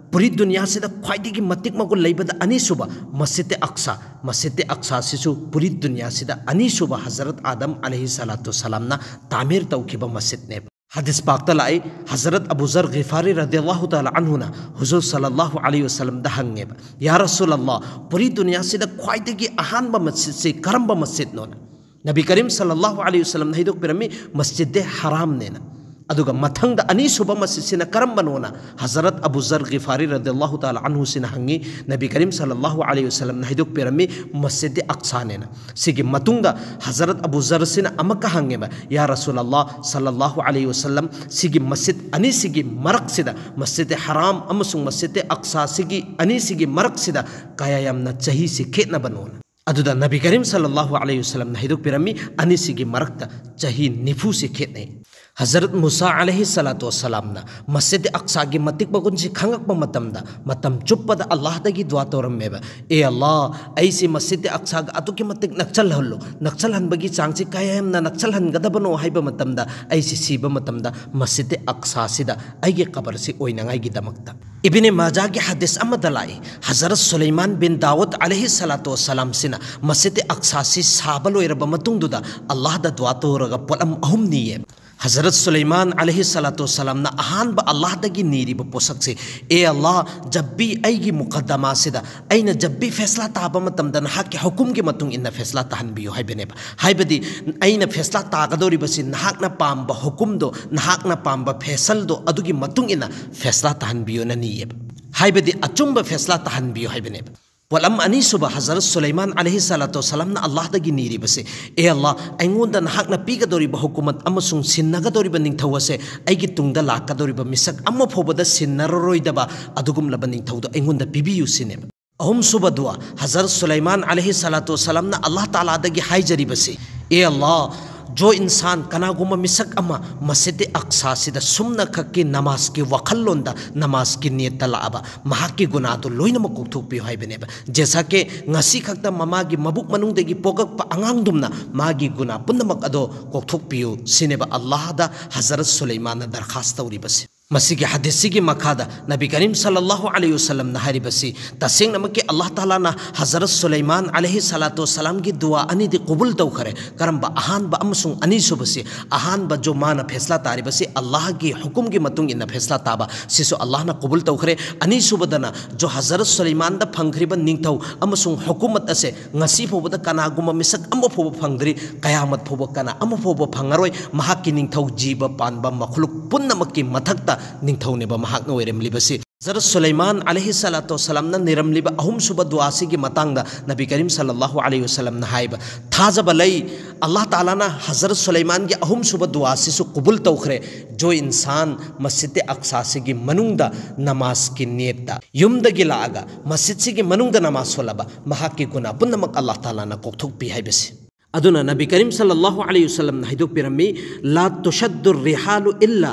ꯄꯨꯔꯤ ꯗꯨꯅꯤꯌꯥꯁꯤꯗ ꯈ꯭ꯋꯥꯏꯗꯒꯤ ꯃꯇꯤꯛ ꯃꯒꯨꯟ ꯂꯩꯕꯗ ꯑꯅꯤꯁꯨꯕ ꯃꯁꯖꯤꯗ ꯑꯛꯁꯥ, ꯃꯁꯖꯤꯗ ꯑꯛꯁꯥꯁꯤꯁꯨ ꯄꯨꯔꯤ ꯗꯨꯅꯤꯌꯥꯁꯤꯗ ꯑꯅꯤꯁꯨꯕ ꯍꯖꯔꯠ ꯑꯥꯗꯝ ꯑꯂꯩꯍꯤ ꯁꯂꯥꯇꯨ ꯁꯂꯥꯝꯅ ꯇꯥꯃꯤꯔ ꯇꯧꯈꯤꯕ ꯃꯁꯖꯤꯗꯅꯦꯕ꯫ ꯍꯗꯤꯁ ꯄꯥꯛꯇ ꯂꯥꯛꯏ, ꯍꯖꯔꯠ ꯑꯕꯨ ꯖꯔ ꯒꯤꯐꯥꯔꯤ ꯔꯗꯤꯌꯜꯂꯥꯍꯨ ꯇꯥꯂꯥ ꯑꯟꯍꯨꯅ ꯍꯨꯖꯨꯔ ꯁꯜꯂꯜꯂꯥꯍꯨ ꯑꯂꯩꯍꯤ ꯋꯁꯜꯂꯝꯗ ꯍꯪꯉꯦꯕ, "ꯌꯥ ꯔꯁꯨꯂꯜꯂꯥꯍ, ꯄꯨꯔꯤ ꯗꯨꯅꯤꯌꯥꯁꯤꯗ ꯈ꯭ꯋꯥꯏꯗꯒꯤ ꯑꯍꯥꯟꯕ ꯃꯁꯖꯤꯗꯁꯤ ꯀꯔꯝꯕ ꯃꯁꯖꯤꯗꯅꯣꯅ?" ꯅꯕꯤ ꯀꯔꯤꯝ ꯁꯜꯂꯜꯂꯥꯍꯨ ꯑꯂꯩꯍꯤ ꯋꯁꯜꯂꯝꯅ ꯍꯥꯏꯗꯣꯛꯄꯤꯔꯝꯃꯤ, "ꯃꯁꯖꯤꯗ ꯍꯔꯥꯝꯅꯦꯅ"꯫ ꯑꯗꯨꯒ ꯃꯊꯪꯗ ꯑꯅꯤꯁꯨꯕ ꯃꯁꯖꯤꯗꯁꯤꯅ ꯀꯔꯝꯕꯅꯣꯅ ꯍꯖꯔꯠ ꯑꯕꯨ ꯖꯔ ꯒꯤꯐꯥꯔꯤ ꯔꯗꯤꯌꯜꯂꯥꯍꯨ ꯇꯥꯂꯥ ꯑꯟꯍꯨꯁꯤꯅ ꯍꯪꯉꯤ꯫ ꯅꯕꯤ ꯀꯔꯤꯝ ꯁꯜꯂꯜꯂꯥꯍꯨ ꯑꯂꯩꯍꯤ ꯋꯁꯜꯂꯝꯅ ꯍꯥꯏꯗꯣꯛꯄꯤꯔꯝꯃꯤ, "ꯃꯁꯖꯤꯗ ꯑꯛꯁꯥꯅꯦꯅ"꯫ ꯁꯤꯒꯤ ꯃꯇꯨꯡꯗ ꯍꯖꯔꯠ ꯑꯕꯨ ꯖꯔꯁꯤꯅ ꯑꯃꯨꯛꯀ ꯍꯪꯉꯦꯕ, "ꯌꯥ ꯔꯁꯨꯂꯜꯂꯥꯍ ꯁꯜꯂꯜꯂꯥꯍꯨ ꯑꯂꯩꯍꯤ ꯋꯁꯜꯂꯝ, ꯁꯤꯒꯤ ꯃꯁꯖꯤꯗ ꯑꯅꯤꯁꯤꯒꯤ ꯃꯔꯛꯁꯤꯗ, ꯃꯁꯖꯤꯗ ꯍꯔꯥꯝ ꯑꯃꯁꯨꯡ ꯃꯁꯖꯤꯗ ꯑꯛꯁꯥꯁꯤꯒꯤ ꯑꯅꯤꯁꯤꯒꯤ ꯃꯔꯛꯁꯤꯗ ꯀꯌꯥ ꯌꯥꯝꯅ ꯆꯍꯤꯁꯤ ꯈꯦꯠꯅꯕꯅꯣꯅ?" ꯑꯗꯨꯗ ꯅꯕꯤ ꯀꯔꯤꯝ ꯁꯜꯂꯜꯂꯥꯍꯨ ꯑꯂꯩꯍꯤ ꯋꯁꯜꯂꯝꯅ ꯍꯥꯏꯗꯣꯛꯄꯤꯔꯝꯃꯤ, "ꯑꯅꯤꯁꯤꯒꯤ ꯃꯔꯛꯇ ꯆꯍꯤ ꯅꯤꯐꯨꯁꯤ ꯈꯦꯠꯅꯩ"꯫ ꯍꯖꯔꯠ ꯃꯨꯁꯥ ꯑꯂꯩꯍꯤ ꯁꯂꯥꯇꯨ ꯋꯁꯁꯂꯥꯝꯅ ꯃꯁꯖꯤꯗ ꯑꯛꯁꯥꯒꯤ ꯃꯇꯤꯛ ꯃꯒꯨꯟꯁꯤ ꯈꯪꯉꯛꯄ ꯃꯇꯝꯗ, ꯃꯇꯝ ꯆꯨꯞꯄꯗ ꯑꯜꯂꯥꯍꯗꯒꯤ ꯗꯨꯋꯥ ꯇꯧꯔꯝꯃꯦꯕ, "ꯑꯦ ꯑꯜꯂꯥꯍ, ꯑꯩꯁꯤ ꯃꯁꯖꯤꯗ ꯑꯛꯁꯥꯒ ꯑꯗꯨꯛꯀꯤ ꯃꯇꯤꯛ ꯅꯛꯁꯜꯍꯜꯂꯨ, ꯅꯛꯁꯜꯍꯟꯕꯒꯤ ꯆꯥꯡꯁꯤ ꯀꯌꯥꯝꯅ ꯅꯛꯁꯜꯍꯟꯒꯗꯕꯅꯣ ꯍꯥꯏꯕ ꯃꯇꯝꯗ, ꯑꯩꯁꯤ ꯁꯤꯕ ꯃꯇꯝꯗ ꯃꯁꯖꯤꯗ ꯑꯛꯁꯥꯁꯤꯗ ꯑꯩꯒꯤ ꯀꯕꯔꯁꯤ ꯑꯣꯏꯅꯉꯥꯏꯒꯤꯗꯃꯛꯇ"꯫ ꯏꯕꯅꯦ ꯃꯥꯖꯥꯒꯤ ꯍꯗꯤꯁ ꯑꯃꯗ ꯂꯥꯛꯏ, ꯍꯖꯔꯠ ꯁꯨꯂꯩꯃꯥꯟ ꯕꯤꯟ ꯗꯥꯎꯗ ꯑꯂꯩꯍꯤ ꯁꯂꯥꯇꯨ ꯋꯁꯁꯂꯥꯝꯁꯤꯅ ꯃꯁꯖꯤꯗ ꯑꯛꯁꯥꯁꯤ ꯁꯥꯕ ꯂꯣꯏꯔꯕ ꯃꯇꯨꯡꯗꯨꯗ ꯑꯜꯂꯥꯍꯗ ꯗꯨꯋꯥ ꯇꯧꯔꯒ ꯄꯣꯠꯂꯝ ꯑꯍꯨꯝ ꯅꯤꯌꯦ꯫ ꯍꯖꯔꯠ ꯁꯨꯂꯩꯃꯥꯟ ꯑꯂꯩꯍꯤ ꯁꯂꯥꯇꯨ ꯋꯁꯁꯂꯥꯝꯅ ꯑꯍꯥꯟꯕ ꯑꯜꯂꯥꯍꯗꯒꯤ ꯅꯤꯔꯤꯕ ꯄꯣꯠꯁꯛꯁꯦ, "ꯑꯦ ꯑꯜꯂꯥꯍ, ꯖꯕ ꯚꯤ ꯑꯩꯒꯤ ꯃꯨꯀꯗꯃꯥꯁꯤꯗ, ꯑꯩꯅ ꯖꯕ ꯚꯤ ꯐꯦꯁꯂꯥ ꯇꯥꯕ ꯃꯇꯝꯗ ꯅꯍꯥꯛꯀꯤ ꯍꯨꯀꯨꯝꯒꯤ ꯃꯇꯨꯡ ꯏꯟꯅ ꯐꯦꯁꯂꯥ ꯇꯥꯍꯟꯕꯤꯌꯨ" ꯍꯥꯏꯕꯅꯦꯕ꯫ ꯍꯥꯏꯕꯗꯤ, "ꯑꯩꯅ ꯐꯦꯁꯂꯥ ꯇꯥꯒꯗꯧꯔꯤꯕꯁꯤ ꯅꯍꯥꯛꯅ ꯄꯥꯝꯕ ꯍꯨꯀꯨꯝꯗꯣ, ꯅꯍꯥꯛꯅ ꯄꯥꯝꯕ ꯐꯦꯁꯜꯗꯣ, ꯑꯗꯨꯒꯤ ꯃꯇꯨꯡ ꯏꯟꯅ ꯐꯦꯁꯂꯥ ꯇꯥꯍꯟꯕꯤꯌꯨꯅ" ꯅꯤꯌꯦꯕ꯫ ꯍꯥꯏꯕꯗꯤ, ꯑꯆꯨꯝꯕ ꯐꯦꯁꯂꯥ ꯇꯥꯍꯟꯕꯤꯌꯨ ꯍꯥꯏꯕꯅꯦꯕ꯫ ꯄꯣꯠꯂꯝ ꯑꯅꯤꯁꯨꯕ, ꯍꯖꯔꯠ ꯁꯨꯂꯩꯃꯥꯟ ꯑꯂꯩꯍꯤ ꯁꯂꯥꯇꯨ ꯋꯁꯁꯂꯥꯝꯅ ꯑꯜꯂꯥꯍꯗꯒꯤ ꯅꯤꯔꯤꯕꯁꯦ, "ꯑꯦ ꯑꯜꯂꯥꯍ, ꯑꯩꯉꯣꯟꯗ ꯅꯍꯥꯛꯅ ꯄꯤꯒꯗꯧꯔꯤꯕ ꯍꯨꯀꯨꯃꯠ ꯑꯃꯁꯨꯡ ꯁꯤꯟꯅꯒꯗꯧꯔꯤꯕ ꯅꯤꯡꯊꯧ ꯑꯁꯦ ꯑꯩꯒꯤ ꯇꯨꯡꯗ ꯂꯥꯛꯀꯗꯧꯔꯤꯕ ꯃꯤꯁꯛ ꯑꯃ ꯐꯥꯎꯕꯗ ꯁꯤꯟꯅꯔꯔꯣꯏꯗꯕ ꯑꯗꯨꯒꯨꯝꯂꯕ ꯅꯤꯡꯊꯧꯗꯣ ꯑꯩꯉꯣꯟꯗ ꯄꯤꯕꯤꯌꯨ" ꯁꯤꯅꯦꯕ꯫ ꯑꯍꯨꯝꯁꯨꯕ ꯗꯨꯋꯥ, ꯍꯖꯔꯠ ꯁꯨꯂꯩꯃꯥꯟ ꯑꯂꯩꯍꯤ ꯁꯂꯥꯇꯨ ꯋꯁꯁꯂꯥꯝꯅ ꯑꯜꯂꯥꯍ ꯇꯥꯂꯥꯗꯒꯤ ꯍꯥꯏꯖꯔꯤꯕꯁꯤ, "ꯑꯦ ꯑꯜꯂꯥꯍ, ꯖꯣ ꯏꯟꯁꯥꯟ, ꯀꯅꯥꯒꯨꯝꯕ ꯃꯤꯁꯛ ꯑꯃ ꯃꯁꯖꯤꯗ ꯑꯛꯁꯥꯁꯤꯗ ꯁꯨꯝꯅꯈꯛꯀꯤ ꯅꯃꯥꯖꯀꯤ ꯋꯥꯈꯜꯂꯣꯟꯗ, ꯅꯃꯥꯖꯀꯤ ꯅꯤꯌꯠꯇ ꯂꯥꯛꯑꯕ, ꯃꯍꯥꯛꯀꯤ ꯒꯨꯅꯥꯗꯨ ꯂꯣꯏꯅꯃꯛ ꯀꯣꯛꯊꯣꯛꯄꯤꯌꯨ" ꯍꯥꯏꯕꯅꯦꯕ꯫ ꯖꯦꯁꯥ ꯀꯦ ꯉꯁꯤ ꯈꯛꯇ ꯃꯃꯥꯒꯤ ꯃꯕꯨꯛ ꯃꯅꯨꯡꯗꯒꯤ ꯄꯣꯛꯂꯛꯄ ꯑꯉꯥꯡꯗꯨꯝꯅ ꯃꯥꯒꯤ ꯒꯨꯅꯥ ꯄꯨꯝꯅꯃꯛ ꯑꯗꯣ ꯀꯣꯛꯊꯣꯛꯄꯤꯌꯨ ꯁꯤꯅꯦꯕ ꯑꯜꯂꯥꯍꯗ ꯍꯖꯔꯠ ꯁꯨꯂꯩꯃꯥꯟꯅ ꯗꯔꯈꯥꯁ ꯇꯧꯔꯤꯕꯁꯦ꯫ ꯃꯁꯤꯒꯤ ꯍꯗꯤꯁꯁꯤꯒꯤ ꯃꯈꯥꯗ ꯅꯕꯤ ꯀꯔꯤꯝ ꯁꯜꯂꯜꯂꯥꯍꯨ ꯑꯂꯩꯍꯤ ꯋꯁꯜꯂꯝꯅ ꯍꯥꯏꯔꯤꯕꯁꯤ, ꯇꯁꯦꯡꯅꯃꯛꯀꯤ ꯑꯜꯂꯥꯍ ꯇꯥꯂꯥꯅ ꯍꯖꯔꯠ ꯁꯨꯂꯩꯃꯥꯟ ꯑꯂꯩꯍꯤ ꯁꯂꯥꯇꯨ ꯋꯁꯂꯥꯝꯒꯤ ꯗꯨꯋꯥ ꯑꯅꯤꯗꯤ ꯀꯕꯨꯜ ꯇꯧꯈꯔꯦ꯫ ꯀꯔꯝꯕ? ꯑꯍꯥꯟꯕ ꯑꯃꯁꯨꯡ ꯑꯅꯤꯁꯨꯕꯁꯤ꯫ ꯑꯍꯥꯟꯕ ꯖꯣ ꯃꯥꯅ ꯐꯦꯁꯂꯥ ꯇꯥꯔꯤꯕꯁꯤ ꯑꯜꯂꯥꯍꯒꯤ ꯍꯨꯀꯨꯝꯒꯤ ꯃꯇꯨꯡ ꯏꯟꯅ ꯐꯦꯁꯂꯥ ꯇꯥꯕ, ꯁꯤꯁꯨ ꯑꯜꯂꯥꯍꯅ ꯀꯕꯨꯜ ꯇꯧꯈ꯭ꯔꯦ꯫ ꯑꯅꯤꯁꯨꯕꯗꯅ ꯖꯣ ꯍꯖꯔꯠ ꯁꯨꯂꯩꯃꯥꯟꯗ ꯐꯪꯈ꯭ꯔꯤꯕ ꯅꯤꯡꯊꯧ ꯑꯃꯁꯨꯡ ꯍꯨꯀꯨꯃꯠ ꯑꯁꯦ ꯉꯁꯤ ꯐꯥꯎꯕꯗ ꯀꯅꯥꯒꯨꯝꯕ ꯃꯤꯁꯛ ꯑꯃ ꯐꯥꯎꯕ ꯐꯪꯗ꯭ꯔꯤ, ꯀꯌꯥꯃꯠ ꯐꯥꯎꯕ ꯀꯅꯥ ꯑꯃ ꯐꯥꯎꯕ ꯐꯪꯉꯔꯣꯏ꯫ ꯃꯍꯥꯛꯀꯤ ꯅꯤꯡꯊꯧ ꯖꯤꯕ ꯄꯥꯟꯕ ꯃꯈꯂꯨꯛ ꯄꯨꯝꯅꯃꯛꯀꯤ ꯃꯊꯛꯇ ꯅꯤꯡꯊꯧꯅꯦꯕ ꯃꯍꯥꯛꯅ ꯑꯣꯏꯔꯝꯂꯤꯕꯁꯤ꯫ ꯍꯖꯔꯠ ꯁꯨꯂꯩꯃꯥꯟ ꯑꯂꯩꯍꯤ ꯁꯂꯥꯇꯨ ꯋꯁꯂꯥꯝꯅ ꯅꯤꯔꯝꯂꯤꯕ ꯑꯍꯨꯝꯁꯨꯕ ꯗꯨꯋꯥꯁꯤꯒꯤ ꯃꯇꯥꯡꯗ ꯅꯕꯤ ꯀꯔꯤꯝ ꯁꯜꯂꯜꯂꯥꯍꯨ ꯑꯂꯩꯍꯤ ꯋꯁꯜꯂꯝꯅ ꯍꯥꯏꯕ, ꯊꯥꯖꯕ ꯂꯩ, ꯑꯜꯂꯥꯍ ꯇꯥꯂꯥꯅ ꯍꯖꯔꯠ ꯁꯨꯂꯩꯃꯥꯟꯒꯤ ꯑꯍꯨꯝꯁꯨꯕ ꯗꯨꯋꯥꯁꯤꯁꯨ ꯀꯕꯨꯜ ꯇꯧꯈ꯭ꯔꯦ꯫ ꯖꯣ ꯏꯟꯁꯥꯟ ꯃꯁꯖꯤꯗ ꯑꯛꯁꯥꯁꯤꯒꯤ ꯃꯅꯨꯡꯗ ꯅꯃꯥꯖꯀꯤ ꯅꯤꯌꯠꯇ ꯌꯨꯝꯗꯒꯤ ꯂꯥꯛꯑꯒ ꯃꯁꯖꯤꯗꯁꯤꯒꯤ ꯃꯅꯨꯡꯗ ꯅꯃꯥꯖ ꯁꯣꯜꯂꯕ, ꯃꯍꯥꯛꯀꯤ ꯒꯨꯅꯥ ꯄꯨꯝꯅꯃꯛ ꯑꯜꯂꯥꯍ ꯇꯥꯂꯥꯅ ꯀꯣꯛꯊꯣꯛꯄꯤ ꯍꯥꯏꯕꯁꯤ꯫ ꯑꯗꯨꯅ ꯅꯕꯤ ꯀꯔꯤꯝ ꯁꯜꯂꯜꯂꯥꯍꯨ ꯑꯂꯩꯍꯤ ꯋꯁꯜꯂꯝꯅ ꯍꯥꯏꯗꯣꯛꯄꯤꯔꯝꯃꯤ, "لا تشد الرحال إلا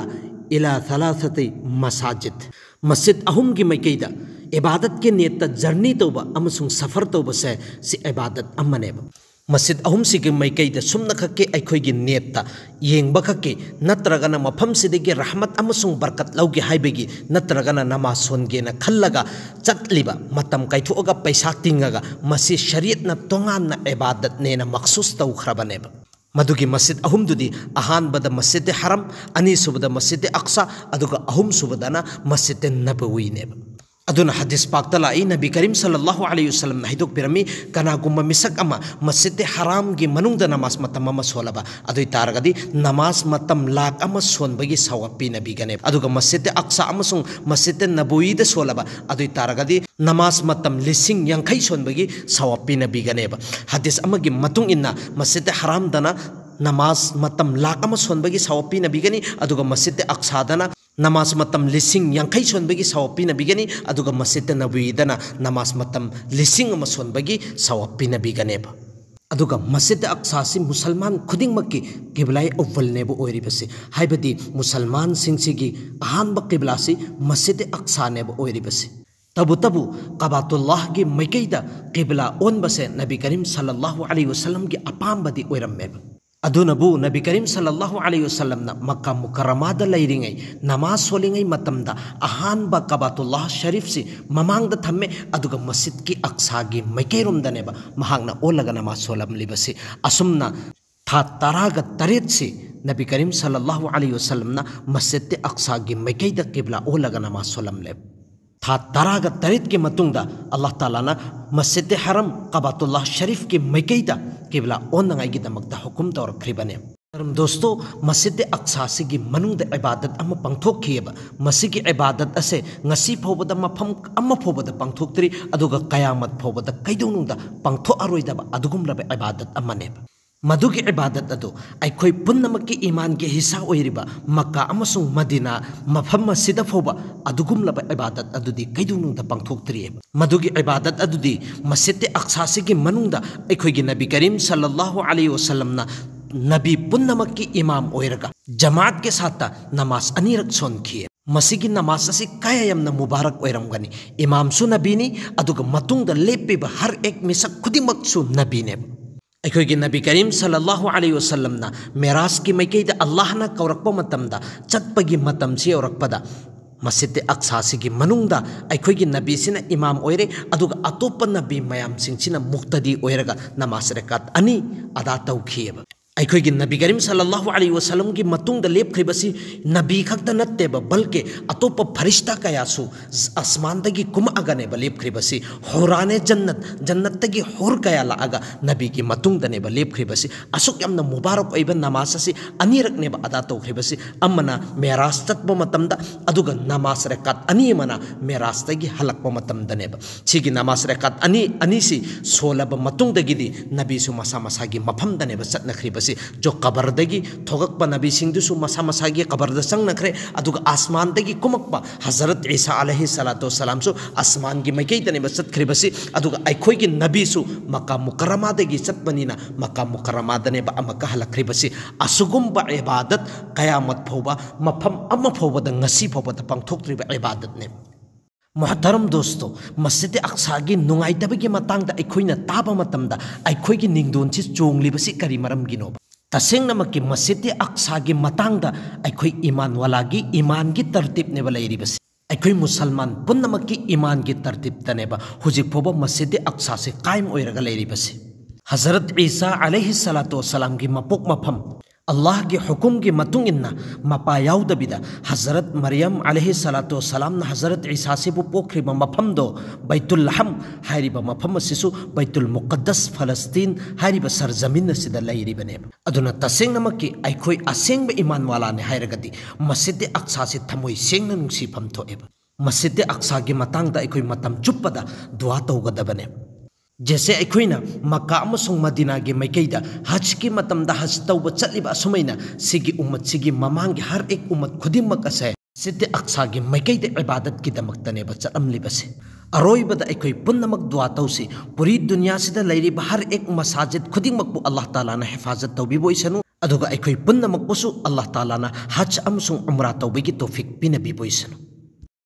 إلى ثلاثة مساجد"꯫ ꯃꯁꯖꯤꯗ ꯑꯍꯨꯝꯒꯤ ꯃꯥꯏꯀꯩꯗ ꯏꯕꯥꯗꯠꯀꯤ ꯅꯤꯌꯠꯇ ꯖꯔꯅꯤ ꯇꯧꯕ ꯑꯃꯁꯨꯡ ꯁꯐꯔ ꯇꯧꯕꯁꯦ, ꯁꯤ ꯏꯕꯥꯗꯠ ꯑꯃꯅꯦꯕ꯫ ꯃꯁꯖꯤꯗ ꯑꯍꯨꯝꯁꯤꯒꯤ ꯃꯥꯏꯀꯩꯗ ꯁꯨꯝꯅꯈꯛꯀꯤ ꯑꯩꯈꯣꯏꯒꯤ ꯅꯤꯌꯠꯇ ꯌꯦꯡꯕ ꯈꯛꯀꯤ, ꯅꯠꯇ꯭ꯔꯒꯅ ꯃꯐꯝꯁꯤꯗꯒꯤ ꯔꯍꯃꯠ ꯑꯃꯁꯨꯡ ꯕꯔꯀꯠ ꯂꯧꯒꯦ ꯍꯥꯏꯕꯒꯤ, ꯅꯠꯇ꯭ꯔꯒꯅ ꯅꯃꯥꯖ ꯁꯣꯟꯒꯦꯅ ꯈꯜꯂꯒ ꯆꯠꯂꯤꯕ, ꯃꯇꯝ ꯀꯥꯏꯊꯣꯛꯑꯒ ꯄꯩꯁꯥ ꯇꯤꯡꯉꯒ, ꯃꯁꯤ ꯁꯔꯤꯌꯠꯅ ꯇꯣꯉꯥꯟꯅ ꯏꯕꯥꯗꯠꯅꯦꯅ ꯃꯈꯁꯨꯁ ꯇꯧꯈ꯭ꯔꯕꯅꯦꯕ꯫ ꯃꯗꯨꯒꯤ ꯃꯁꯖꯤꯗ ꯑꯍꯨꯝꯗꯨꯗꯤ, ꯑꯍꯥꯟꯕꯗ ꯃꯁꯖꯤꯗ ꯍꯔꯝ, ꯑꯅꯤꯁꯨꯕꯗ ꯃꯁꯖꯤꯗ ꯑꯛꯁꯥ, ꯑꯗꯨꯒ ꯑꯍꯨꯝꯁꯨꯕꯗꯅ ꯃꯁꯖꯤꯗ ꯅꯕꯋꯤꯅꯦꯕ꯫ ꯑꯗꯨꯅ ꯍꯗꯤꯁ ꯄꯥꯛꯇ ꯂꯥꯛꯏ, ꯅꯕꯤ ꯀꯔꯤꯝ ꯁꯜꯂꯜꯂꯥꯍꯨ ꯑꯂꯩꯍꯤ ꯋꯁꯜꯂꯝꯅ ꯍꯥꯏꯗꯣꯛꯄꯤꯔꯝꯃꯤ, ꯀꯅꯥꯒꯨꯝꯕ ꯃꯤꯁꯛ ꯑꯃ ꯃꯁꯖꯤꯗ ꯍꯔꯥꯝꯒꯤ ꯃꯅꯨꯡꯗ ꯅꯃꯥꯖ ꯃꯇꯝ ꯑꯃ ꯁꯣꯜꯂꯕ, ꯑꯗꯨ ꯑꯣꯏ ꯇꯥꯔꯒꯗꯤ ꯅꯃꯥꯖ ꯃꯇꯝ ꯂꯥꯛ ꯑꯃ ꯁꯣꯟꯕꯒꯤ ꯁꯋꯥꯕ ꯄꯤꯅꯕꯤꯒꯅꯦꯕ꯫ ꯑꯗꯨꯒ ꯃꯁꯖꯤꯗ ꯑꯛꯁꯥ ꯑꯃꯁꯨꯡ ꯃꯁꯖꯤꯗ ꯅꯕꯋꯤꯗ ꯁꯣꯜꯂꯕ, ꯑꯗꯨ ꯑꯣꯏ ꯇꯥꯔꯒꯗꯤ ꯅꯃꯥꯖ ꯃꯇꯝ ꯂꯤꯁꯤꯡ ꯌꯥꯡꯈꯩ ꯁꯣꯟꯕꯒꯤ ꯁꯋꯥꯕ ꯄꯤꯅꯕꯤꯒꯅꯦꯕ꯫ ꯍꯗꯤꯁ ꯑꯃꯒꯤ ꯃꯇꯨꯡ ꯏꯟꯅ, ꯃꯁꯖꯤꯗ ꯍꯔꯥꯝꯗꯅ ꯅꯃꯥꯖ ꯃꯇꯝ ꯂꯥꯛ ꯑꯃ ꯁꯣꯟꯕꯒꯤ ꯁꯋꯥꯕ ꯄꯤꯅꯕꯤꯒꯅꯤ, ꯑꯗꯨꯒ ꯃꯁꯖꯤꯗ ꯑꯛꯁꯥꯗꯅ ꯅꯃꯥꯖ ꯃꯇꯝ ꯂꯤꯁꯤꯡ ꯌꯥꯡꯈꯩ ꯁꯣꯟꯕꯒꯤ ꯁꯋꯥꯕ ꯄꯤꯅꯕꯤꯒꯅꯤ, ꯑꯗꯨꯒ ꯃꯁꯖꯤꯗ ꯅꯕꯋꯤꯗꯅ ꯅꯃꯥꯖ ꯃꯇꯝ ꯂꯤꯁꯤꯡ ꯑꯃ ꯁꯣꯟꯕꯒꯤ ꯁꯋꯥꯕ ꯄꯤꯅꯕꯤꯒꯅꯦꯕ꯫ ꯑꯗꯨꯒ ꯃꯁꯖꯤꯗ ꯑꯛꯁꯥꯁꯤ ꯃꯨꯁꯜꯃꯥꯟ ꯈꯨꯗꯤꯡꯃꯛꯀꯤ ꯀꯤꯕꯂꯥꯏ ꯑꯧꯋꯜꯅꯦꯕ ꯑꯣꯏꯔꯤꯕꯁꯤ, ꯍꯥꯏꯕꯗꯤ ꯃꯨꯁꯜꯃꯥꯟꯁꯤꯡꯁꯤꯒꯤ ꯑꯍꯥꯟꯕ ꯀꯤꯕꯂꯥꯁꯤ ꯃꯁꯖꯤꯗ ꯑꯛꯁꯥꯅꯦꯕ ꯑꯣꯏꯔꯤꯕꯁꯤ꯫ ꯇꯧꯕꯇꯕꯨ ꯀꯥꯕꯥꯇꯨꯜꯂꯥꯍꯒꯤ ꯃꯥꯏꯀꯩꯗ ꯀꯤꯕꯂꯥ ꯑꯣꯟꯕꯁꯦ ꯅꯕꯤ ꯀꯔꯤꯝ ꯁꯜꯂꯜꯂꯥꯍꯨ ꯑꯂꯩꯍꯤ ꯋꯁꯜꯂꯝꯒꯤ ꯑꯄꯥꯝꯕꯗꯤ ꯑꯣꯏꯔꯝꯃꯦꯕ꯫ ꯑꯗꯨꯅꯕꯨ ꯅꯕꯤ ꯀꯔꯤꯝ ꯁꯜꯂꯜꯂꯥꯍꯨ ꯑꯂꯩꯍꯤ ꯋꯁꯜꯂꯝꯅ ꯃꯛꯀꯥ ꯃꯨꯀꯔꯔꯃꯥꯗ ꯂꯩꯔꯤꯉꯩ, ꯅꯃꯥꯖ ꯁꯣꯜꯂꯤꯉꯩ ꯃꯇꯝꯗ ꯑꯍꯥꯟꯕ ꯀꯥꯕꯥꯇꯨꯜꯂꯥꯍ ꯁꯔꯤꯐꯁꯤ ꯃꯃꯥꯡꯗ ꯊꯝꯃꯦ, ꯑꯗꯨꯒ ꯃꯁꯖꯤꯗꯀꯤ ꯑꯛꯁꯥꯒꯤ ꯃꯥꯏꯀꯩꯔꯣꯝꯗꯅꯦꯕ ꯃꯍꯥꯛꯅ ꯑꯣꯜꯂꯒ ꯅꯃꯥꯖ ꯁꯣꯜꯂꯝꯂꯤꯕꯁꯤ꯫ ꯑꯁꯨꯝꯅ ꯊꯥ ꯇꯔꯥꯒ ꯇꯔꯦꯠꯁꯤ ꯅꯕꯤ ꯀꯔꯤꯝ ꯁꯜꯂꯜꯂꯥꯍꯨ ꯑꯂꯩꯍꯤ ꯋꯁꯜꯂꯝꯅ ꯃꯁꯖꯤꯗ ꯑꯛꯁꯥꯒꯤ ꯃꯥꯏꯀꯩꯗ ꯀꯤꯕꯂꯥ ꯑꯣꯜꯂꯒ ꯅꯃꯥꯖ ꯁꯣꯜꯂꯝꯂꯦ꯫ ꯊꯥ ꯇꯔꯥꯒ ꯇꯔꯦꯠꯀꯤ ꯃꯇꯨꯡꯗ ꯑꯜꯂꯥꯍ ꯇꯥꯂꯥꯅ ꯃꯁꯖꯤꯗ ꯍꯔꯝ ꯀꯥꯕꯥꯇꯨꯜꯂꯥꯍ ꯁꯔꯤꯐꯀꯤ ꯃꯥꯏꯀꯩꯗ ꯀꯤꯕꯂꯥ ꯑꯣꯟꯅꯉꯥꯏꯒꯤꯗꯃꯛꯇ ꯍꯨꯀꯨꯝ ꯇꯧꯔꯛꯈ꯭ꯔꯤꯕꯅꯦ꯫ ꯀꯔꯝ ꯗꯣꯁꯇꯣ, ꯃꯁꯖꯤꯗ ꯑꯛꯁꯥꯁꯤꯒꯤ ꯃꯅꯨꯡꯗ ꯏꯕꯥꯗꯠ ꯑꯃ ꯄꯥꯡꯊꯣꯛꯈꯤꯑꯕ꯫ ꯃꯁꯤꯒꯤ ꯏꯕꯥꯗꯠ ꯑꯁꯦ ꯉꯁꯤ ꯐꯥꯎꯕꯗ ꯃꯐꯝ ꯑꯃ ꯐꯥꯎꯕꯗ ꯄꯥꯡꯊꯣꯛꯇ꯭ꯔꯤ, ꯑꯗꯨꯒ ꯀꯌꯥꯃꯠ ꯐꯥꯎꯕꯗ ꯀꯩꯗꯧꯅꯨꯡꯗ ꯄꯥꯡꯊꯣꯛꯑꯔꯣꯏꯗꯕ ꯑꯗꯨꯒꯨꯝꯂꯕ ꯏꯕꯥꯗꯠ ꯑꯃꯅꯦꯕ꯫ ꯃꯗꯨꯒꯤ ꯏꯕꯥꯗꯠ ꯑꯗꯨ ꯑꯩꯈꯣꯏ ꯄꯨꯝꯅꯃꯛꯀꯤ ꯏꯃꯥꯟꯒꯤ ꯍꯤꯁꯥ ꯑꯣꯏꯔꯤꯕ ꯃꯛꯀꯥ ꯑꯃꯁꯨꯡ ꯃꯗꯤꯅꯥ ꯃꯐꯝ ꯑꯁꯤꯗ ꯐꯥꯎꯕ ꯑꯗꯨꯒꯨꯝꯂꯕ ꯏꯕꯥꯗꯠ ꯑꯗꯨꯗꯤ ꯀꯩꯗꯧꯅꯨꯡꯗ ꯄꯥꯡꯊꯣꯛꯇ꯭ꯔꯤꯑꯕ꯫ ꯃꯗꯨꯒꯤ ꯏꯕꯥꯗꯠ ꯑꯗꯨꯗꯤ ꯃꯁꯖꯤꯗ ꯑꯛꯁꯥꯁꯤꯒꯤ ꯃꯅꯨꯡꯗ ꯑꯩꯈꯣꯏꯒꯤ ꯅꯕꯤ ꯀꯔꯤꯝ ꯁꯜꯂꯜꯂꯥꯍꯨ ꯑꯂꯩꯍꯤ ꯋꯁꯜꯂꯝꯅ ꯅꯕꯤ ꯄꯨꯝꯅꯃꯛꯀꯤ ꯏꯃꯥꯝ ꯑꯣꯏꯔꯒ ꯖꯃꯥꯠꯀꯤ ꯁꯥꯠꯇ ꯅꯃꯥꯖ ꯑꯅꯤꯔꯛ ꯁꯣꯟꯈꯤ꯫ ꯃꯁꯤꯒꯤ ꯅꯃꯥꯖ ꯑꯁꯤ ꯀꯌꯥ ꯌꯥꯝꯅ ꯃꯨꯕꯥꯔꯛ ꯑꯣꯏꯔꯝꯒꯅꯤ꯫ ꯏꯃꯥꯝꯁꯨ ꯅꯕꯤꯅꯤ, ꯑꯗꯨꯒ ꯃꯇꯨꯡꯗ ꯂꯦꯞꯄꯤꯕ ꯍꯔ ꯑꯦꯛ ꯃꯤꯁꯛ ꯈꯨꯗꯤꯡꯃꯛꯁꯨ ꯅꯕꯤꯅꯦꯕ꯫ ꯑꯩꯈꯣꯏꯒꯤ ꯅꯕꯤ ꯀꯔꯤꯝ ꯁꯜꯂꯜꯂꯥꯍꯨ ꯑꯂꯩꯍꯤ ꯋꯁꯜꯂꯝꯅ ꯃꯦꯔꯥꯖꯀꯤ ꯃꯥꯏꯀꯩꯗ ꯑꯜꯂꯥꯍꯅ ꯀꯧꯔꯛꯄ ꯃꯇꯝꯗ ꯆꯠꯄꯒꯤ ꯃꯇꯝꯁꯤ ꯌꯧꯔꯛꯄꯗ ꯃꯁꯖꯤꯗ ꯑꯛꯁꯥꯁꯤꯒꯤ ꯃꯅꯨꯡꯗ ꯑꯩꯈꯣꯏꯒꯤ ꯅꯕꯤꯁꯤꯅ ꯏꯃꯥꯝ ꯑꯣꯏꯔꯦ, ꯑꯗꯨꯒ ꯑꯇꯣꯞꯄ ꯅꯕꯤ ꯃꯌꯥꯝꯁꯤꯡꯁꯤꯅ ꯃꯨꯛꯇꯗꯤ ꯑꯣꯏꯔꯒ ꯅꯃꯥꯖ ꯔꯀꯥꯠ ꯑꯅꯤ ꯑꯗꯥ ꯇꯧꯈꯤꯑꯕ꯫ ꯑꯩꯈꯣꯏꯒꯤ ꯅꯕꯤ ꯀꯔꯤꯝ ꯁꯜꯂꯜꯂꯥꯍꯨ ꯑꯂꯩꯍꯤ ꯋꯁꯜꯂꯝꯒꯤ ꯃꯇꯨꯡꯗ ꯂꯦꯞꯈ꯭ꯔꯤꯕꯁꯤ ꯅꯕꯤ ꯈꯛꯇ ꯅꯠꯇꯦꯕ, ꯕꯜꯀꯤ ꯑꯇꯣꯞꯄ ꯐꯔꯤꯁꯇꯥ ꯀꯌꯥꯁꯨ ꯑꯁꯃꯥꯟꯗꯒꯤ ꯀꯨꯝꯃꯛꯑꯒꯅꯦꯕ ꯂꯦꯞꯈ꯭ꯔꯤꯕꯁꯤ꯫ ꯍꯨꯔꯥꯅꯦ ꯖꯟꯅꯠ, ꯖꯟꯅꯠꯇꯒꯤ ꯍꯨꯔ ꯀꯌꯥ ꯂꯥꯛꯑꯒ ꯅꯕꯤꯒꯤ ꯃꯇꯨꯡꯗꯅꯦꯕ ꯂꯦꯞꯈ꯭ꯔꯤꯕꯁꯤ꯫ ꯑꯁꯨꯛ ꯌꯥꯝꯅ ꯃꯨꯕꯥꯔꯛ ꯑꯣꯏꯕ ꯅꯃꯥꯖ ꯑꯁꯤ ꯑꯅꯤꯔꯛꯅꯦꯕ ꯑꯗꯥ ꯇꯧꯈ꯭ꯔꯤꯕꯁꯤ꯫ ꯑꯃꯅ ꯃꯦꯔꯥꯖ ꯆꯠꯄ ꯃꯇꯝꯗ, ꯑꯗꯨꯒ ꯅꯃꯥꯖ ꯔꯀꯥꯠ ꯑꯅꯤ ꯑꯃꯅ ꯃꯦꯔꯥꯖꯇꯒꯤ ꯍꯜꯂꯛꯄ ꯃꯇꯝꯗꯅꯦꯕ꯫ ꯁꯤꯒꯤ ꯅꯃꯥꯖ ꯔꯀꯥꯠ ꯑꯅꯤ, ꯑꯅꯤꯁꯤ ꯁꯣꯜꯂꯕ ꯃꯇꯨꯡꯗꯒꯤꯗꯤ ꯅꯕꯤꯁꯨ ꯃꯁꯥ ꯃꯁꯥꯒꯤ ꯃꯐꯝꯗꯅꯦꯕ ꯆꯠꯅꯈ꯭ꯔꯤꯕꯁꯤ꯫ ꯖꯣ ꯀꯕꯔꯗꯒꯤ ꯊꯣꯛꯂꯛꯄ ꯅꯕꯤꯁꯤꯡꯗꯨꯁꯨ ꯃꯁꯥ ꯃꯁꯥꯒꯤ ꯀꯕꯔꯗ ꯆꯪꯅꯈ꯭ꯔꯦ, ꯑꯗꯨꯒ ꯑꯁꯃꯥꯟꯗꯒꯤ ꯀꯨꯝꯃꯛꯄ ꯍꯖꯔꯠ ꯏꯁꯥ ꯑꯂꯩꯍꯤ ꯁꯂꯥꯇꯨ ꯋꯁꯁꯂꯥꯝꯁꯨ ꯑꯁꯃꯥꯟꯒꯤ ꯃꯥꯏꯀꯩꯗꯅꯦꯕ ꯆꯠꯈ꯭ꯔꯤꯕꯁꯤ꯫ ꯑꯗꯨꯒ ꯑꯩꯈꯣꯏꯒꯤ ꯅꯕꯤꯁꯨ ꯃꯀꯥ ꯃꯨꯀꯔꯔꯃꯥꯗꯒꯤ ꯆꯠꯄꯅꯤꯅ ꯃꯀꯥ ꯃꯨꯀꯔꯔꯃꯥꯗꯅꯦꯕ ꯑꯃꯨꯛꯀ ꯍꯜꯂꯛꯈ꯭ꯔꯤꯕꯁꯤ꯫ ꯑꯁꯨꯒꯨꯝꯕ ꯏꯕꯥꯗꯠ ꯀꯌꯥꯃꯠ ꯐꯥꯎꯕ ꯃꯐꯝ ꯑꯃ ꯐꯥꯎꯕꯗ ꯉꯁꯤ ꯐꯥꯎꯕꯗ ꯄꯥꯡꯊꯣꯛꯇ꯭ꯔꯤꯕ ꯏꯕꯥꯗꯠꯅꯦꯕ꯫ ꯃꯨꯍꯇꯔꯝ ꯗꯣꯁꯇꯣ, ꯃꯁꯖꯤꯗ ꯑꯛꯁꯥꯒꯤ ꯅꯨꯡꯉꯥꯏꯇꯕꯒꯤ ꯃꯇꯥꯡꯗ ꯑꯩꯈꯣꯏꯅ ꯇꯥꯕ ꯃꯇꯝꯗ ꯑꯩꯈꯣꯏꯒꯤ ꯅꯤꯡꯗꯣꯟꯁꯤ ꯆꯣꯡꯂꯤꯕꯁꯤ ꯀꯔꯤ ꯃꯔꯝꯒꯤꯅꯣꯕ? ꯇꯁꯦꯡꯅꯃꯛꯀꯤ ꯃꯁꯖꯤꯗ ꯑꯛꯁꯥꯒꯤ ꯃꯇꯥꯡꯗ ꯑꯩꯈꯣꯏ ꯏꯃꯥꯟꯋꯥꯂꯥꯒꯤ ꯏꯃꯥꯟꯒꯤ ꯇꯔꯇꯤꯞꯅꯦꯕ ꯂꯩꯔꯤꯕꯁꯤ꯫ ꯑꯩꯈꯣꯏ ꯃꯨꯁꯜꯃꯥꯟ ꯄꯨꯝꯅꯃꯛꯀꯤ ꯏꯃꯥꯟꯒꯤ ꯇꯔꯇꯤꯞꯇꯅꯦꯕ ꯍꯧꯖꯤꯛ ꯐꯥꯎꯕ ꯃꯁꯖꯤꯗ ꯑꯛꯁꯥꯁꯤ ꯀꯥꯏꯝ ꯑꯣꯏꯔꯒ ꯂꯩꯔꯤꯕꯁꯤ꯫ ꯍꯖꯔꯠ ꯏꯁꯥ ꯑꯂꯩꯍꯤ ꯁꯂꯥꯇꯨ ꯋꯁꯁꯂꯥꯝꯒꯤ ꯃꯄꯣꯛ ꯃꯐꯝ, ꯑꯜꯂꯥꯍꯒꯤ ꯍꯨꯀꯨꯝꯒꯤ ꯃꯇꯨꯡ ꯏꯟꯅ ꯃꯄꯥ ꯌꯥꯎꯗꯕꯤꯗ ꯍꯖꯔꯠ ꯃꯔꯤꯌꯝ ꯑꯂꯩꯍꯤ ꯁꯂꯥꯇꯨ ꯋꯁꯁꯂꯥꯝꯅ ꯍꯖꯔꯠ ꯏꯁꯥꯁꯤꯕꯨ ꯄꯣꯛꯈ꯭ꯔꯤꯕ ꯃꯐꯝꯗꯣ ꯕꯩꯇꯨꯜ ꯂꯍꯝ ꯍꯥꯏꯔꯤꯕ ꯃꯐꯝ ꯑꯁꯤꯁꯨ ꯕꯩꯇꯨꯜ ꯃꯨꯀꯗꯁ ꯐꯂꯁꯇꯤꯟ ꯍꯥꯏꯔꯤꯕ ꯁꯔꯖꯃꯤꯟ ꯑꯁꯤꯗ ꯂꯩꯔꯤꯕꯅꯦꯕ꯫ ꯑꯗꯨꯅ ꯇꯁꯦꯡꯅꯃꯛꯀꯤ ꯑꯩꯈꯣꯏ ꯑꯁꯦꯡꯕ ꯏꯃꯥꯟꯋꯥꯂꯥꯅꯦ ꯍꯥꯏꯔꯒꯗꯤ ꯃꯁꯖꯤꯗ ꯑꯛꯁꯥꯁꯤ ꯊꯃꯣꯏ ꯁꯦꯡꯅ ꯅꯨꯡꯁꯤꯐꯝ ꯊꯣꯛꯑꯦꯕ꯫ ꯃꯁꯖꯤꯗ ꯑꯛꯁꯥꯒꯤ ꯃꯇꯥꯡꯗ ꯑꯩꯈꯣꯏ ꯃꯇꯝ ꯆꯨꯞꯄꯗ ꯗꯨꯋꯥ ꯇꯧꯒꯗꯕꯅꯦ꯫ ꯖꯦꯁꯦ ꯑꯩꯈꯣꯏꯅ ꯃꯀꯥ ꯑꯃꯁꯨꯡ ꯃꯗꯤꯅꯥꯒꯤ ꯃꯥꯏꯀꯩꯗ ꯍꯖꯀꯤ ꯃꯇꯝꯗ ꯍꯖ ꯇꯧꯕ ꯆꯠꯂꯤꯕ ꯑꯁꯨꯃꯥꯏꯅ ꯁꯤꯒꯤ ꯎꯝꯃꯠꯁꯤꯒꯤ ꯃꯃꯥꯡꯒꯤ ꯍꯔ ꯑꯦꯛ ꯎꯝꯃꯠ ꯈꯨꯗꯤꯡꯃꯛ ꯑꯁꯦ ꯁꯤꯗꯤ ꯑꯛꯁꯥꯒꯤ ꯃꯥꯏꯀꯩꯗ ꯏꯕꯥꯗꯠꯀꯤꯗꯃꯛꯇꯅꯦꯕ ꯆꯠꯂꯝꯂꯤꯕꯁꯦ꯫ ꯑꯔꯣꯏꯕꯗ ꯑꯩꯈꯣꯏ ꯄꯨꯝꯅꯃꯛ ꯗꯨꯋꯥ ꯇꯧꯁꯤ, ꯄꯨꯔꯤ ꯗꯨꯅꯤꯌꯥꯁꯤꯗ ꯂꯩꯔꯤꯕ ꯍꯔ ꯑꯦꯛ ꯃꯁꯥꯖꯤꯗ ꯈꯨꯗꯤꯡꯃꯛꯄꯨ ꯑꯜꯂꯥꯍ ꯇꯥꯂꯥꯅ ꯍꯦꯐꯥꯖꯠ ꯇꯧꯕꯤꯕ ꯑꯣꯏꯁꯅꯨ꯫ ꯑꯗꯨꯒ ꯑꯩꯈꯣꯏ ꯄꯨꯝꯅꯃꯛꯄꯨꯁꯨ ꯑꯜꯂꯥꯍ ꯇꯥꯂꯥꯅ ꯍꯖ ꯑꯃꯁꯨꯡ ꯎꯝꯔꯥ ꯇꯧꯕꯒꯤ ꯇꯧꯐꯤꯛ ꯄꯤꯅꯕꯤꯕ ꯑꯣꯏꯁꯅꯨ꯫